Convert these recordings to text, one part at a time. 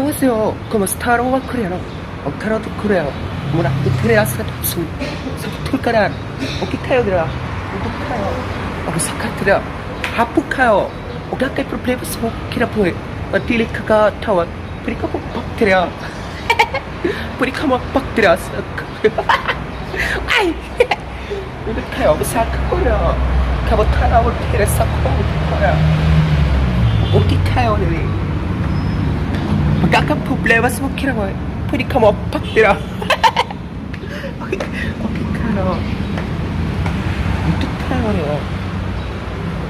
안녕하세요. Kumusta 코리아노 엉카로도 코리아 문화 우트레아스 수 사투카란 오키카요드라 우카요 오사카트라 하푸카요 오가카이 프로플레이스 키라포에 마틸리카가 타와 프리카포 박테리아 프리카모 박테리아스 아이 우카요 오사카코리아 카보타라 오테레사코 코리아 오키카요 네 Magkakaproblema sa mga kirawa. Pwede ka mapaktira. Okay, okay kayo. Ito kayo.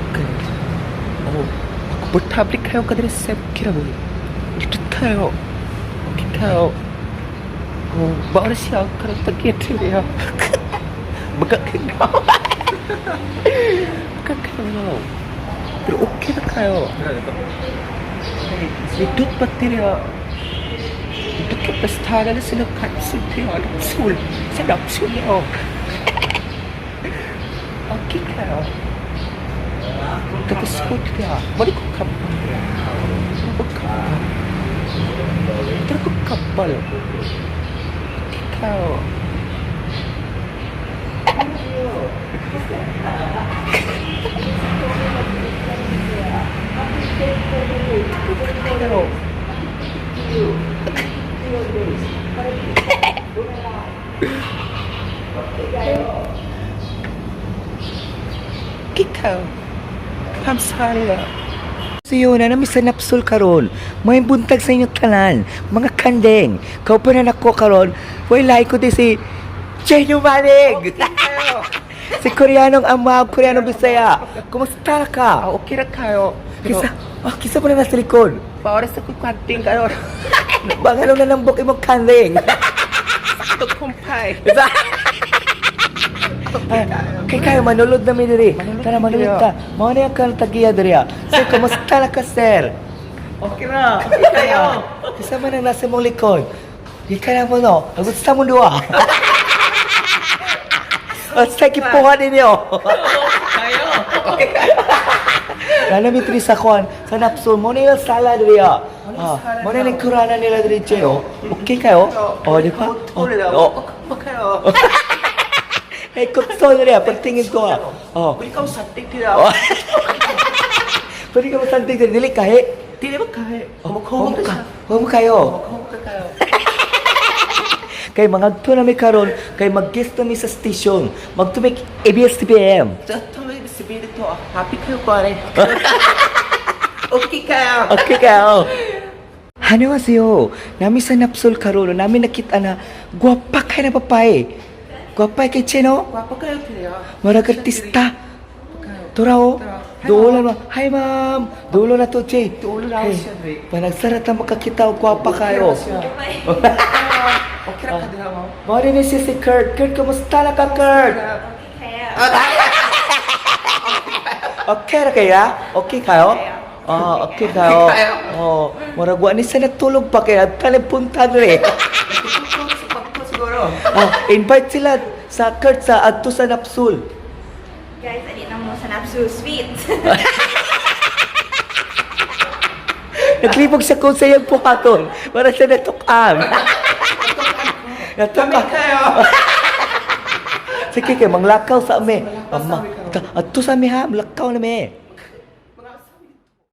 Okay. Oh, komportable kayo ka diri sa kirawa. Ito kayo. Okay kayo. Oh, bawa siya karon tagit niya. Magkakayo. Magkakayo. Pero okay na kayo. Itut bakteria. Itut ka pastara na sila kapsul sul. Sa napsul niyo. Okay kayo. Tapos ko tiya. Mali ko kapal. Ko kapal. Pero ko kapal. Okay kayo. Kayo. Kikaw. Kamsahamnida. So yun, na sa Napsul karon. May buntag sa inyong tanan, mga kandeng. Kaupo na nako karon. Way ko di si Jenny Malig. Si Koreanong ama, Koreanong Bisaya. Kumusta ka? Ah, okay ra kayo. Pero, Kisa, kisa pa na nasa likod. paoras ako kwanting kayo. Bangalo na ng buk imong kandeng. Sakto kumpay. Ay, kay kayo manulod na mi diri. Manulod Tara mi manulod diri, ta. Mao na yung kanang tagiya diri. Ah. Sir, kumusta na ka, sir? Okay ra. Okay kayo. Kisa man ang nasa mong likod. Ika na mo no. Gusto mo duha. At sa kipuha ninyo. Kayo. Okay. Lalo mi diri sa kuan sa Napsul mo na yung sala diri ah. Ah, sala mo na yung kurana nila diri che oh. Okay kayo? Oh, di ba? Oh, oh. Kayo. Hey, kutso diri ah. Pagtingin ko ah. Oh. Pwede ka usanting tira. Oh. Pwede ka masantig diri dili kahi. Dili ba kayo? Oh, Kumukuha ka ka. siya. Huwag mo kayo. Kumukuha ka kayo. Kay mangadto na mi karon kay mag-guest na mi sa station. Magtumik ABS-CBN. Sa tuloy si dito. Happy kayo ko rin. Okay kayo. Okay kayo. Annyeonghaseyo. Nami sa Napsul karon nami nakita na gwapa kay na babae. Gwapa kay Chino. Guwapo kayo tira. Marag artista. Turao. Dulo na. Hi ma'am. Dulo na to, Che. Dulo na Hey, siya, Dre. Panagsara ta makakita og gwapa kayo. Okay ra ka dira mo. Mao rin siya si Kurt. Kurt, kumusta na ka, Kurt? Okay ra kaya? Okay kayo? Ah, okay kayo. Oh, murag wa ni sa natulog pa kaya punta diri. Siguro. Oh, invite sila sa Kurt sa adto sa Napsul. Guys, ali na mo sa Napsu Sweet. Naglibog siya kung sa iyang buhaton para sa natukan. Natukan. Kayo. Sige kay manglakaw sa ame. Ama, adto sa ame ha, malakaw na me.